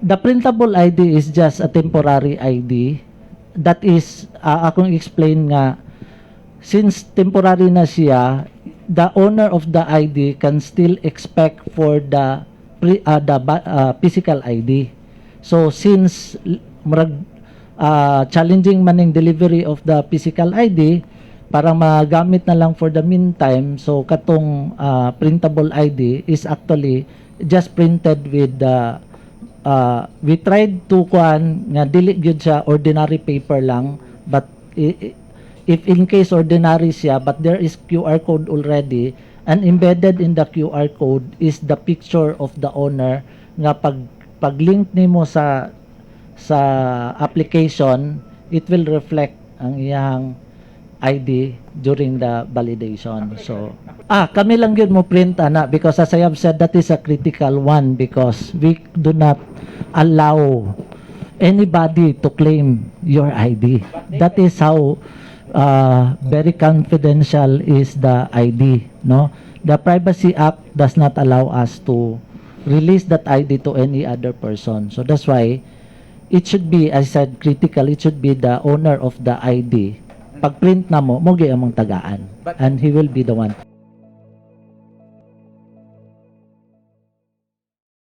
The printable ID is just a temporary ID. That is, akong explain nga, since temporary na siya, the owner of the ID can still expect for the physical ID. So since murag challenging man ning delivery of the physical ID, para magamit na lang for the meantime, so katong printable ID is actually just printed with the we tried to kuan nga dili gyud siya ordinary paper lang, but if in case ordinary siya but there is QR code already, and embedded in the QR code is the picture of the owner nga pag link nimo sa application, it will reflect ang iyang ID during the validation. So, kami lang yun mo print ana because, as I have said, that is a critical one because we do not allow anybody to claim your ID. That is how very confidential is the ID, no? The Privacy Act does not allow us to release that ID to any other person. So that's why it should be, as I said, critical. It should be the owner of the ID. Pag print na mo, mo among tagaan. And he will be the one.